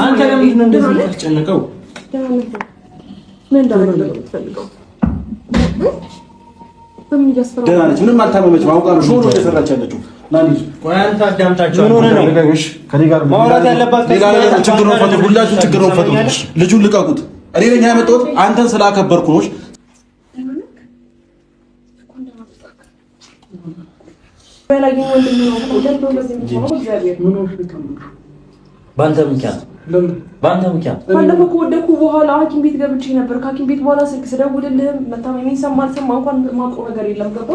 አንተ ለምንድን ነው እንደዚህ የምትጨነቀው? ምን እንዳደረገ የምትፈልገው? ደህና ነች፣ ምንም አልታመመችም። አውቃ ነው show ነው እየሰራች ያለችው። ቆይ አንተ አዳምጣቸው። ምን ሆነህ ነው? ማውራት ያለባት ሌላ ነገር ችግር ነው ፈጥሩ፣ ሁላችሁ ችግር ነው ፈጥሩ። ልጁን ልቀቁት። እኔ ነኝ ያመጣሁት፣ አንተን ስላከበርኩ ነው። በአንተ ምክንያት በአንተ ምክንያት ባለፈው ከወደኩ በኋላ ሐኪም ቤት ገብቼ ነበር። ከሐኪም ቤት በኋላ ስልክ ስደውልልህም መታመሜን ሰማ አልሰማ እንኳን የማውቀው ነገር የለም። ገባ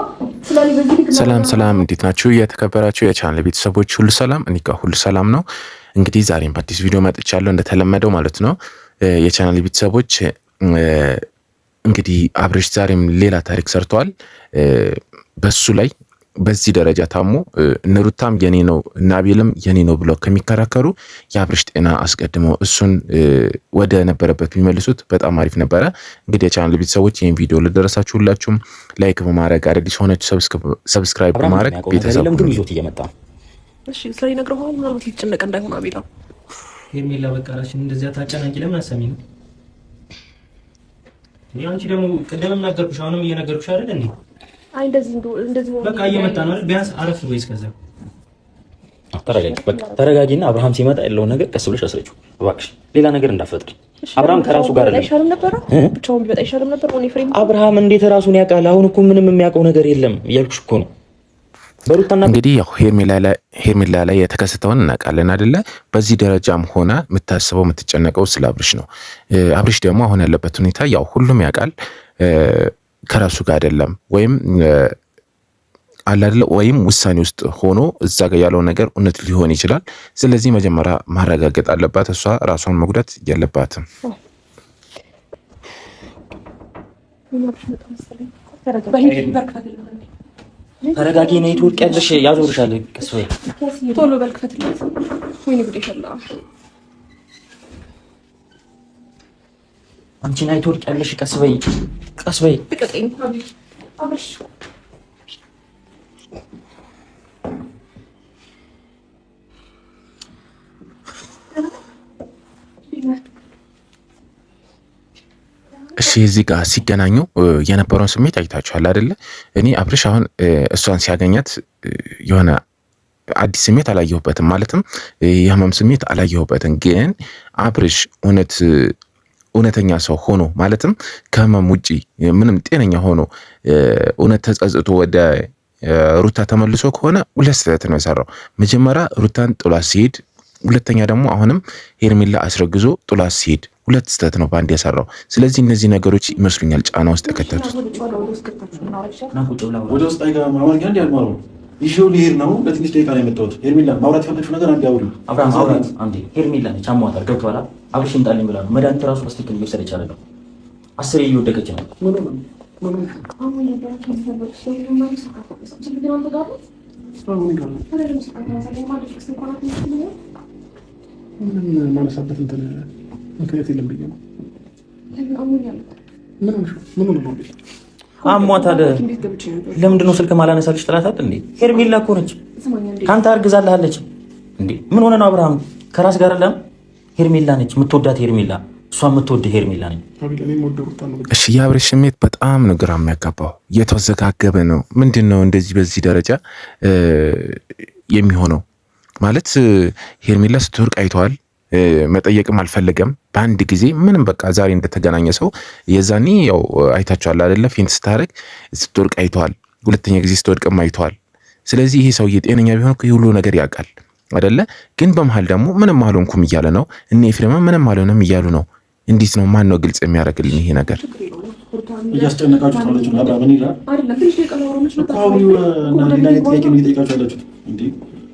ስለኔ በዚህ ልክ ሰላም ሰላም፣ እንዴት ናችሁ? የተከበራችሁ የቻናል ቤተሰቦች ሁሉ ሰላም፣ እኔ ጋር ሁሉ ሰላም ነው። እንግዲህ ዛሬም በአዲስ ቪዲዮ መጥቻለሁ እንደተለመደው ማለት ነው። የቻናል ቤተሰቦች እንግዲህ አብርሽ ዛሬም ሌላ ታሪክ ሰርተዋል። በሱ ላይ በዚህ ደረጃ ታሞ እነ ሩታም የኔ ነው እነ አቤልም የኔ ነው ብለው ከሚከራከሩ የአብርሽ ጤና አስቀድመው እሱን ወደ ነበረበት ቢመልሱት በጣም አሪፍ ነበረ። እንግዲህ የቻናል ቤተሰቦች ይህን ቪዲዮ ልደረሳችሁ ሁላችሁም like በማድረግ አዳዲስ ሆናችሁ subscribe በማድረግ ቤተሰብ ግን ይዞት እየመጣ ነው። እሺ ስለኔ ነግረኸዋል። ምናልባት ሊጨነቅ እንዳይሆን አቤላ ሄርሜላ በቃ እራስሽን እንደዚያ ታጨናቂ ለምን አሰሚ ነው? አንቺ ደግሞ ቅድምም ነገርኩሽ፣ አሁንም እየነገርኩሽ አይደል እንዴ? አይ እንደዚህ እንደዚህ በቃ እየመጣ ነው አይደል? ቢያንስ አረፍ በይ እስከዛ። ተረጋጊ፣ በቃ ተረጋጊና አብርሃም ሲመጣ ያለውን ነገር ቀስ ብለሽ አስረጂው እባክሽ፣ ሌላ ነገር እንዳፈጥሪ። አብርሃም ከራሱ ጋር አይሻልም ነበረ? ብቻውን ቢመጣ አይሻልም ነበር? ኦኔ ፍሬም አብርሃም እንዴት ራሱን ያውቃል? አሁን እኮ ምንም የሚያውቀው ነገር የለም እያልኩሽ እኮ ነው። በሩታና እንግዲህ ያው ሄርሜላ ላይ የተከሰተውን እናውቃለን አይደለ? በዚህ ደረጃም ሆና የምታስበው የምትጨነቀው ስለ አብርሽ ነው። አብርሽ ደግሞ አሁን ያለበት ሁኔታ ያው ሁሉም ያውቃል። ከራሱ ጋር አይደለም ወይም አለ አይደለ ወይም ውሳኔ ውስጥ ሆኖ እዛ ጋር ያለው ነገር እውነት ሊሆን ይችላል። ስለዚህ መጀመሪያ ማረጋገጥ አለባት። እሷ ራሷን መጉዳት የለባትም። ተረጋጊ። ነይ ትወድቂያለሽ፣ ያዞርሻል። ቀስ በይ፣ ቶሎ በል ክፈትለት። ወይኔ ጉዴ ፈላ። አንቺ ነይ ትወድቂያለሽ። ቀስ በይ፣ ቀስ በይ። ልቀቀኝ አብርሽ። እሺ እዚህ ጋር ሲገናኙ የነበረውን ስሜት አይታችኋል አይደለ? እኔ አብርሽ አሁን እሷን ሲያገኛት የሆነ አዲስ ስሜት አላየሁበትም፣ ማለትም የህመም ስሜት አላየሁበትም። ግን አብርሽ እውነት እውነተኛ ሰው ሆኖ ማለትም ከህመም ውጪ ምንም ጤነኛ ሆኖ እውነት ተጸጽቶ ወደ ሩታ ተመልሶ ከሆነ ሁለት ስህተት ነው የሰራው። መጀመሪያ ሩታን ጥሏት ሲሄድ፣ ሁለተኛ ደግሞ አሁንም ሄርሜላ አስረግዞ ጥሏት ሲሄድ፣ ሁለት ስህተት ነው በአንድ የሰራው። ስለዚህ እነዚህ ነገሮች ይመስሉኛል ጫና ውስጥ የከተቱት። ወደ ውስጥ አይገባም። አማርኛ እንዲ ያልማሩ ይዤው ልሄድ ነው። ለትንሽ ደቂቃ ነው የመጣሁት። ሄርሜላ ማውራት የፈለግሽው ነገር አንዴ አውሪ። አብርሃም አውራት አንዴ። ሄርሜላ ነች አሟታል። ገብቶሃል? አብርሽ ይምጣልኝ ብላ ነው መድኃኒት ራሱ በስትክክል እየወሰደች አይደለም። አስሬ እየወደቀች ነው። ምንም ማነሳበት እንትን ምክንያት የለም ብዬ ነው። ምን ሆነ ነው? አሟታል። ለምንድን ነው ስልክ ማላነሳልሽ? ጥላት አይደል እንዴ? ሄርሜላ እኮ ነች። ከአንተ አርግዛልሃለች እንዴ? ምን ሆነ ነው አብርሃም? ከራስ ጋር አለም ሄርሜላ ነች የምትወዳት ሄርሜላ፣ እሷ የምትወድ ሄርሜላ ነች። እሺ የአብርሽ ስሜት በጣም ነው ግራ የሚያጋባው፣ እየተወዘጋገበ ነው። ምንድን ነው እንደዚህ በዚህ ደረጃ የሚሆነው? ማለት ሄርሜላ ስትወርቅ አይተዋል። መጠየቅም አልፈለገም። በአንድ ጊዜ ምንም በቃ ዛሬ እንደተገናኘ ሰው የዛኔ ያው አይታችኋል አይደለ? faint ስታደርግ ስትወድቅ አይተዋል። ሁለተኛ ጊዜ ስትወድቅም አይተዋል። ስለዚህ ይሄ ሰውዬ ጤነኛ ቢሆን ሁሉ ነገር ያውቃል አይደለ? ግን በመሀል ደግሞ ምንም አልሆንኩም እያለ ነው። እነ ኤፍሬምም ምንም አልሆነም እያሉ ነው። እንዴት ነው? ማን ነው ግልጽ የሚያደርግልን ይሄ ነገር? እያስጨነቃችሁት ነው ልጁን። አብርሃም እኔ ይላል ጥያቄ ነው እየጠየቃችሁ ያላችሁት እንዴ?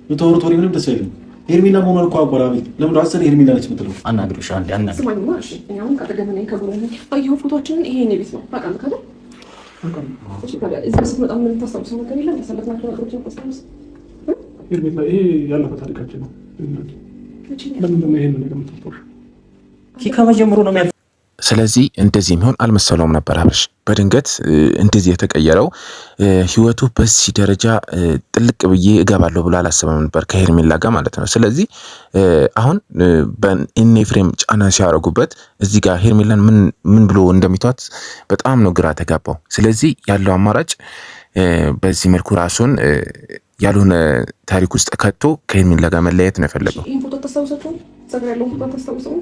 የምታወሩት ወሬ ምንም ደስ አይልም። ሄርሜላ መሆኗን እኮ አውቋል። አቤል ለምን አስር ሄርሜላ ነች የምትለው? አናግሪሽ አንዴ አናግሪሽ። ስማኝማ፣ እሺ እኔ አሁን ከአጠገብህ ነኝ፣ ከጎንህ ነኝ። አየኸው ፎቶአችንን። ይሄ የእኔ ቤት ነው ታውቃለህ አይደል? እሺ ታዲያ እዚህ ስትመጣ ምን ታስታውሰው ነገር የለም? ያሳለፍናቸው ነገሮች ታስታውስ? ሄርሜላ፣ ይሄ ያለፈ ታሪካችን ነው። ለምንድን ነው ይሄንን ነገር የምታስታውሺው? ከመጀመሩ ነው የሚያልፈው። ስለዚህ እንደዚህ የሚሆን አልመሰለውም ነበር አብርሽ። በድንገት እንደዚህ የተቀየረው ህይወቱ በዚህ ደረጃ ጥልቅ ብዬ እገባለሁ ብሎ አላሰበም ነበር ከሄርሜላ ጋር ማለት ነው። ስለዚህ አሁን በእነ ኤፍሬም ጫና ሲያደርጉበት እዚህ ጋር ሄርሜላን ምን ብሎ እንደሚቷት በጣም ነው ግራ ተጋባው። ስለዚህ ያለው አማራጭ በዚህ መልኩ ራሱን ያልሆነ ታሪክ ውስጥ ከቶ ከሄርሜላ ጋር መለያየት ነው የፈለገው። ይሄን ፎቶ ታስታውሳችሁ? ጸጉር ያለውን ፎቶ ታስታውሰው?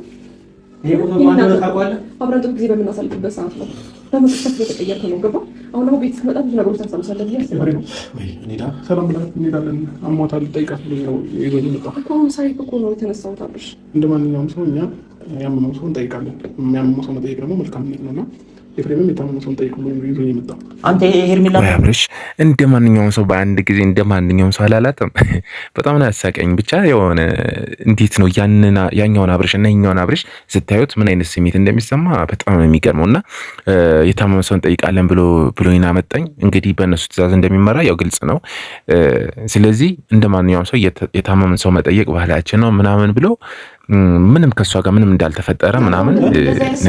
አብረን ጥሩ ጊዜ በምናሳልፍበት ሰዓት ነው። በመቅጽበት የተቀየርከ ነው። ገባ? አሁን ደግሞ ቤት ስትመጣ ብዙ ነገሮች ታስታውሳለህ ብዬ አስባለሁ። ሰላም ብላት እንሄዳለን። አሟታል፣ ልጠይቃት ብሎኝ ነው ይዞኝ የመጣው እኮ። አሁን ሳይክ እኮ ነው የተነሳሁት አብርሽ። እንደ ማንኛውም ሰው እኛ ያመመው ሰው እንጠይቃለን። የሚያመመው ሰው መጠየቅ ደግሞ መልካምነት ነው እና ኤፍሬምም የታመመ ሰውን ጠይቅ ብሎ ይዞኝ የመጣው። አንተ ሄርሜላ ወይ አብርሽ እንደ ማንኛውም ሰው በአንድ ጊዜ እንደ ማንኛውም ሰው አላላትም። በጣም ነው ያሳቀኝ። ብቻ የሆነ እንዴት ነው ያኛውን አብርሽ እና ይኛውን አብርሽ ስታዩት ምን አይነት ስሜት እንደሚሰማ በጣም ነው የሚገርመው። እና የታመመ ሰው እንጠይቃለን ብሎ ብሎኝ አመጣኝ። እንግዲህ በእነሱ ትዕዛዝ እንደሚመራ ያው ግልጽ ነው። ስለዚህ እንደ ማንኛውም ሰው የታመመን ሰው መጠየቅ ባህላችን ነው ምናምን ብሎ ምንም ከእሷ ጋር ምንም እንዳልተፈጠረ ምናምን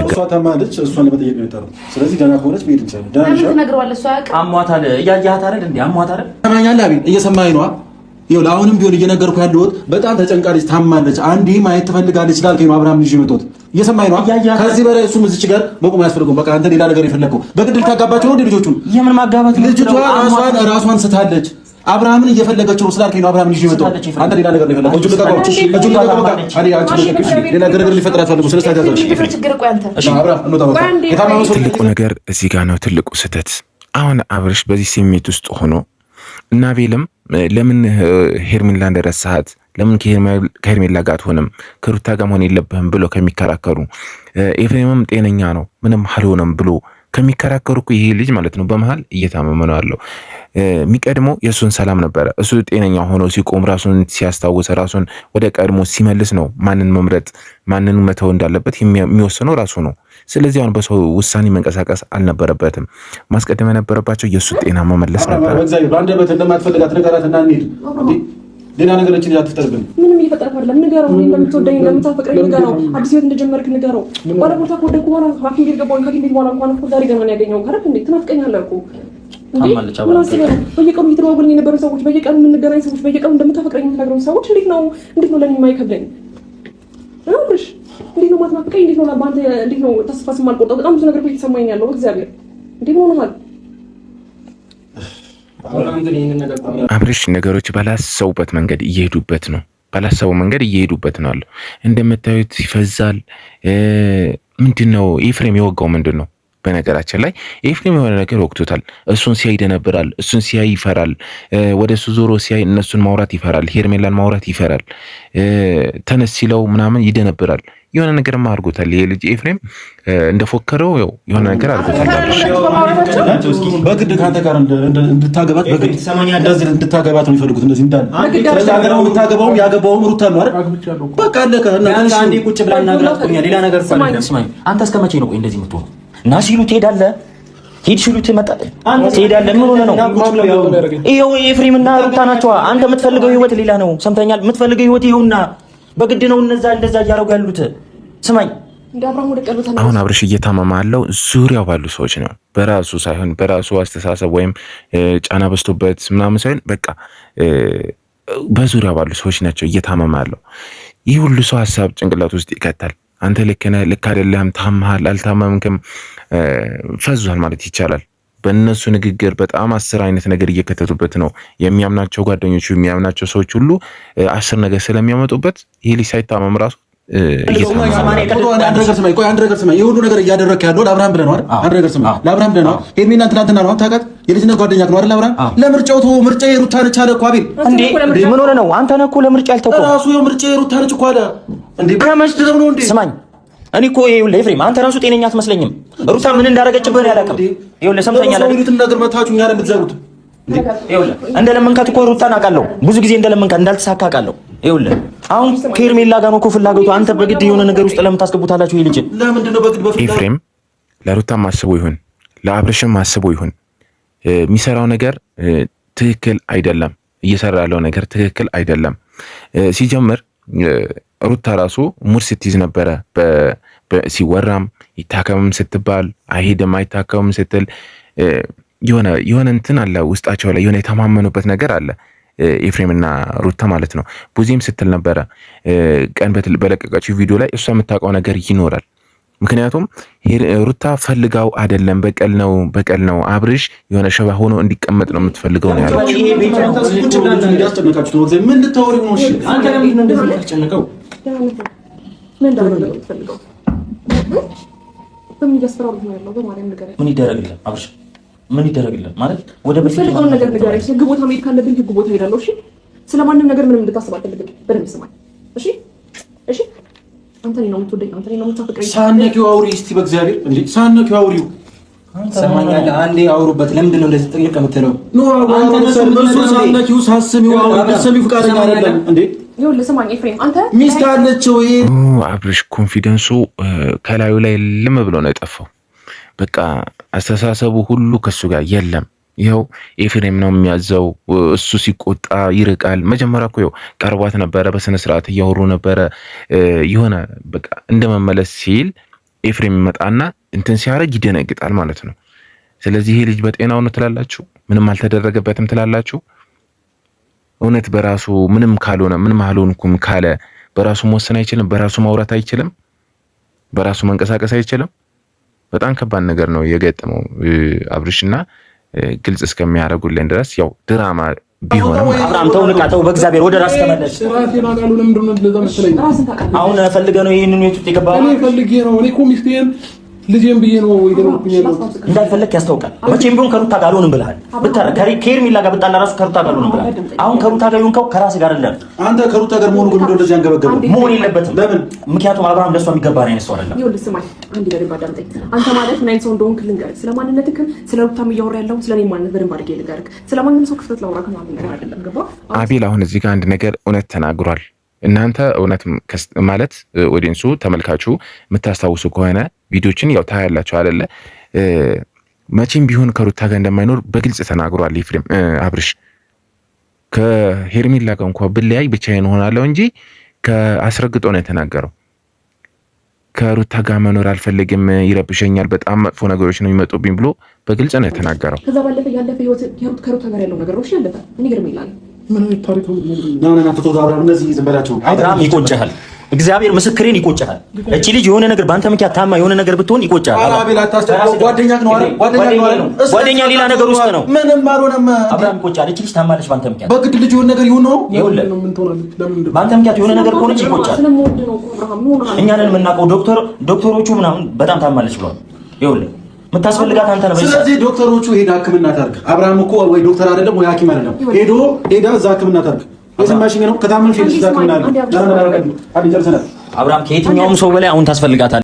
እሷ ታማለች፣ እሷን ለመጠየቅ ነው የጠራው። ስለዚህ ደህና ከሆነች መሄድ እንችላለን። ደህና ነሽ? ትነግረዋለህ። እሷ አያውቅም። አሟታል። እያየሃት አይደል እንዴ? አሟታል አይደል? ሰማኛለህ? አቤል እየሰማኸኝ ነዋ። ይኸውልህ አሁንም ቢሆን እየነገርኩህ ያለሁት በጣም ተጨንቃለች፣ ታማለች፣ አንዴ ማየት ትፈልጋለች ስላልከኝ ነው አብርሃም ይዤ የመጣሁት። እየሰማኸኝ ነዋ? ከዚህ በላይ እሱም እዚች ጋር መቆም አያስፈልገውም። በቃ አንተ ሌላ ነገር የፈለግከው በግድ ልታጋባቸው ነው እንዴ ልጆቹን? የምን ማጋባት? ልጅቷ ራሷን ስታለች፣ አብርሃምን እየፈለገችው ነው ስላልከኝ ነው አብርሃምን ይዤ የመጣሁት። አንተ ሌላ ነገር ነው የፈለገው። እጁን ልቀቀው፣ እጁን ልቀቀው። በቃ ሌላ ግርግር ሊፈጥር አትፈልጉም። ስለ ትልቁ ነገር እዚህ ጋር ነው ትልቁ ስህተት። አሁን አብርሽ በዚህ ስሜት ውስጥ ሆኖ እና አቤልም ለምን ሄርሜላ እንደረሳሃት፣ ለምን ከሄርሜላ ጋር አትሆንም፣ ከሩታ ጋር መሆን የለብህም ብሎ ከሚከራከሩ፣ ኤፍሬምም ጤነኛ ነው ምንም አልሆነም ብሎ ከሚከራከሩ እኮ ይሄ ልጅ ማለት ነው በመሀል እየታመመ ነው ያለው። የሚቀድመው የእሱን ሰላም ነበረ። እሱ ጤነኛ ሆኖ ሲቆም ራሱን ሲያስታውስ ራሱን ወደ ቀድሞ ሲመልስ ነው ማንን መምረጥ ማንን መተው እንዳለበት የሚወስነው ራሱ ነው። ስለዚህ አሁን በሰው ውሳኔ መንቀሳቀስ አልነበረበትም። ማስቀደም የነበረባቸው የእሱ ጤና መመለስ ነበረ። በአንደበት እንደማትፈልጋት ንገራትና እንሂድ። ሌላ ነገሮችን አትፍጠርብን። ምንም እየፈጠርኩ አይደለም። ንገረው፣ እኔ እንደምትወደኝ እንደምታፈቅረኝ ንገረው። አዲስ ህይወት እንደጀመርክ ንገረው። ባለቦታ ከወደኩ በኋላ ሐኪም ቤት ገባሁኝ። ሐኪም ቤት በኋላ እንኳን እኮ ዛሬ ገና ነው ያገኘው። ካረፍ እንዴ ትናፍቀኛለህ እኮ እንዴ። ምን አስበህ ነው? በየቀኑ እየተደዋወልን የነበሩ ሰዎች፣ በየቀኑ የምንገናኝ ሰዎች፣ በየቀኑ እንደምታፈቅረኝ የምትነግረኝ ሰዎች እንዴት ነው ለኔ የማይከብደኝ? አብርሽ እንዴት ነው ማትናፍቀኝ? እንዴት ነው በአንተ እንዴት ነው ተስፋ ስማልቆርጠው? በጣም ብዙ ነገር እኮ እየተሰማኝ ነው ያለው። እግዚአብሔር እንዴት ሆነሃል? አብርሽ ነገሮች ባላሰቡበት መንገድ እየሄዱበት ነው። ባላሰበው መንገድ እየሄዱበት ነው አለው። እንደምታዩት ይፈዛል። ምንድን ነው ኤፍሬም የወጋው ምንድን ነው? በነገራችን ላይ ኤፍሬም የሆነ ነገር ወቅቶታል። እሱን ሲያይ ይደነብራል። እሱን ሲያይ ይፈራል። ወደ እሱ ዞሮ ሲያይ እነሱን ማውራት ይፈራል። ሄርሜላን ማውራት ይፈራል። ተነስ ሲለው ምናምን ይደነብራል። የሆነ ነገርማ አድርጎታል። ይሄ ልጅ ኤፍሬም እንደፎከረው ያው የሆነ ነገር አድርጎታል። በግድ ከአንተ ጋር እንድታገባት በግድ እንደዚህ እንድታገባት ነው የሚፈልጉት። እንደዚህ እንዳለ ስለዚህ አንተ ደግሞ የምታገባውም ያገባውም ሩታ ነው አይደል? በቃ አለቀ። አንዴ ቁጭ ብላ እናግራት። ሌላ ነገር ስማኝ፣ አንተ እስከ መቼ ነው ቆይ እንደዚህ የምትሆነው? ና ሲሉ ትሄዳለህ፣ ሂድ ሲሉ ትመጣለህ፣ ትሄዳለህ። ምን ሆነህ ነው? ይኸው ኤፍሬምና ሩታ ናቸዋ። አንተ የምትፈልገው ህይወት ሌላ ነው። ሰምተኛል? የምትፈልገው ህይወት ይኸውና፣ በግድ ነው እነዛ እንደዛ እያደረጉ ያሉት። ስማኝ፣ አሁን አብርሽ እየታመመ ያለው ዙሪያው ባሉ ሰዎች ነው። በራሱ ሳይሆን በራሱ አስተሳሰብ ወይም ጫና በዝቶበት ምናምን ሳይሆን በቃ በዙሪያው ባሉ ሰዎች ናቸው እየታመመ ያለው። ይህ ሁሉ ሰው ሀሳብ ጭንቅላት ውስጥ ይከታል። አንተ ልክ ነህ፣ ልክ አይደለህም፣ ታመሃል፣ አልታመምክም፣ ፈዟል ማለት ይቻላል። በእነሱ ንግግር በጣም 10 አይነት ነገር እየከተቱበት ነው። የሚያምናቸው ጓደኞቹ የሚያምናቸው ሰዎች ሁሉ 10 ነገር ስለሚያመጡበት ይህ ልጅ ሳይታመም ራሱ አንድ ነገር ስማኝ፣ ቆይ አንድ ነገር ስማኝ። ይሄ ሁሉ ነገር እያደረግህ ያለው ለአብርሃም ብለህ ነው አይደል? አንድ ነገር ስማኝ፣ ለአብርሃም ብለህ ነው። ሄርሜላን ትናንትና ነው ታውቃት፣ የልጅነት ጓደኛህ ነው አይደል? አብርሃም ለምርጫው ተወው፣ ምርጫ የሩታ ነች አለ እኮ አቤል። እንዴ ምን ሆነህ ነው አንተ? ነህ እኮ ለምርጫ ያልተውከው ራሱ ምርጫ የሩታ ነች እኮ አለ። እንዴ ከመች ድረስ ነው እንዴ? ስማኝ፣ እኔ እኮ ይኸውልህ ኤፍሬም፣ አንተ ራሱ ጤነኛ አትመስለኝም። ሩታ ምን እንዳደረገችብህ እኔ አላውቅም። ይኸውልህ ሰምተኛል አይደል? ሰው ነገር መታችሁ እኛ ለምትዘሩት ይኸውልህ እንደለመንካት እኮ ሩታን አውቃለሁ። ብዙ ጊዜ እንደለመንካት እንዳልተሳካ አውቃለሁ። ይኸውልህ አሁን ከሄርሜላ ጋር ነው እኮ ፍላጎቱ። አንተ በግድ የሆነ ነገር ውስጥ ለምን ታስገቡታላችሁ? ይሄ ልጅ ኤፍሬም ለሩታም አስቦ ይሁን ለአብርሽም አስቦ ይሁን የሚሰራው ነገር ትክክል አይደለም። እየሰራ ያለው ነገር ትክክል አይደለም። ሲጀምር ሩታ ራሱ mood ስትይዝ ነበረ ሲወራም ይታከምም ስትባል አይሄድም፣ አይታከምም ስትል የሆነ የሆነ እንትን አለ ውስጣቸው ላይ የሆነ የተማመኑበት ነገር አለ። ኤፍሬምና ሩታ ማለት ነው። ቡዜም ስትል ነበረ ቀን በለቀቀችው ቪዲዮ ላይ እሷ የምታውቀው ነገር ይኖራል። ምክንያቱም ሩታ ፈልጋው አይደለም፣ በቀል ነው በቀል ነው። አብርሽ የሆነ ሸባ ሆኖ እንዲቀመጥ ነው የምትፈልገው ነው ያለችው። ምን ይደረግልን አብርሽ? ምን ይደረግልን ማለት ወደ የምትፈልገውን ነገር ንገረኝ። ህግ ቦታ መሄድ ካለብኝ ህግ ቦታ እሄዳለሁ። እሺ፣ ስለማንም ነገር ምንም እንድታስብ አልፈልግም። በደንብ ስማኝ። እሺ፣ እሺ። አንተ እኔን ነው የምትወደኝ፣ አንተ እኔን ነው የምታፈቅረኝ። ሳነኪው አውሪ እስቲ በእግዚአብሔር እንዴ፣ ሳነኪው አውሪው። ሰማኛለህ? አንዴ አውሩበት። ለምንድን ነው እንደዚህ ጥልቅ የምትለው? No እሱ ሳነኪው ሳስሚው አውሪ። ብትሰሚው ፈቃደኛ አይደለም እንዴ። ይኸውልህ ስማኝ ኤፍሬም፣ አንተ ሚስት አለችው። ይሄ አብርሽ confidence ኡ ከላዩ ላይ ልም ብሎ ነው የጠፋው። በቃ አስተሳሰቡ ሁሉ ከሱ ጋር የለም። ይኸው ኤፍሬም ነው የሚያዘው። እሱ ሲቆጣ ይርቃል። መጀመሪያ እኮ ይኸው ቀርቧት ነበረ፣ በስነ ስርዓት እያወሩ ነበረ። የሆነ በቃ እንደመመለስ ሲል ኤፍሬም ይመጣና እንትን ሲያደርግ ይደነግጣል ማለት ነው። ስለዚህ ይሄ ልጅ በጤናው ነው ትላላችሁ? ምንም አልተደረገበትም ትላላችሁ? እውነት በራሱ ምንም ካልሆነ ምንም አልሆንኩም ካለ በራሱ መወሰን አይችልም? በራሱ ማውራት አይችልም? በራሱ መንቀሳቀስ አይችልም? በጣም ከባድ ነገር ነው የገጠመው አብርሽና ግልጽ እስከሚያደርጉልን ድረስ ያው ድራማ ቢሆንም አብርሃም ተው፣ ንቃ፣ ተው፣ በእግዚአብሔር ወደ ራስ ተመለስ። አሁን ፈልገህ ነው ይሄንን ቤት ውስጥ የገባኸው? እኔ ፈልጌ ነው። እኔ እኮ ሚስቴን ልጄን ብዬ ነው የገባሁት ያለሁት። እንዳልፈለክ ያስታውቃል። መቼም ቢሆን ከሩታ ጋር አልሆንም ብለሃል። ከሄርሜላ ጋር ብጣላ ራሱ ከሩታ ጋር አልሆንም ብለሃል። አሁን ከሩታ ጋር ይሁንከው ከራስህ ጋር አይደለም። አንተ ከሩታ ጋር መሆኑ ግን እንደዚህ አንገበገበው መሆን የለበትም። ለምን? ምክንያቱም አብርሃም ለእሷ የሚገባ አይነት ሰው አይደለም። ይኸውልህ ስማኝ፣ አንዴ በደንብ አዳምጠኝ። አንተ ማለት ምን አይነት ሰው እንደሆንክ ልንገርህ። ስለ ማንነትህም ስለ ሩታም እያወራ ያለው ስለ እኔ ማንነት በደንብ አድርጌ ልንገርህ። ስለማንም ሰው ክፍተት ላውራ ከምናምን ነገር አይደለም። ገባህ? አቤል አሁን እዚህ ጋር አንድ ነገር እውነት ተናግሯል። እናንተ እውነት ማለት audience ኡ ተመልካቹ የምታስታውሱ ከሆነ ቪዲዮችን ያው ታያላችሁ አይደለ? መቼም ቢሆን ከሩታ ጋር እንደማይኖር በግልጽ ተናግሯል ኤፍሬም አብርሽ። ከሄርሜላ ጋር እንኳ ብለያይ ብቻዬን እሆናለሁ እንጂ ከአስረግጦ ነው የተናገረው። ከሩታ ጋር መኖር አልፈልግም፣ ይረብሸኛል፣ በጣም መጥፎ ነገሮች ነው የሚመጡብኝ ብሎ በግልጽ ነው የተናገረው። ከዛ ባለፈ ያለፈ ህይወት ከሩታ ጋር ያለው ነገር ነው ያለፈ እኔ ሄርሜላ ነኝ። ምን አይነት ታሪክ ነው? ና ና ተው አብርሃም፣ እነዚህ ዝም በላቸው። አብርሃም ይቆጭሃል፣ እግዚአብሔር ምስክሬን ይቆጭሃል። እቺ ልጅ የሆነ ነገር በአንተ ምክንያት ታማ የሆነ ነገር ብትሆን ይቆጭሃል። ጓደኛህ ነው አይደል? ጓደኛ ሌላ ነገር ውስጥ ነው። ምንም አልሆነም። አብርሃም ይቆጭሃል። እቺ ልጅ ታማለች በአንተ ምክንያት። በግድ ልጅ የሆነ ነገር ይሁን ነው። በአንተ ምክንያት የሆነ ነገር ከሆነች ይቆጭሃል። እኛ ነን የምናውቀው። ዶክተሮቹ ምናምን በጣም ታማለች ብለዋል። ይኸውልህ የምታስፈልጋት አንተ ነህ። ስለዚህ ዶክተሮቹ ሄዳ ሕክምና ታርግ። አብርሃም እኮ ወይ ዶክተር አይደለም ወይ ሐኪም አይደለም። ሄዶ ሄዳ እዛ ሕክምና ታርግ። የሰማሽኝ ነው። ከታመምሽ ሄደሽ እዛ ሕክምና አድርግ። አብርሃም ከየትኛውም ሰው በላይ አሁን ታስፈልጋታለህ።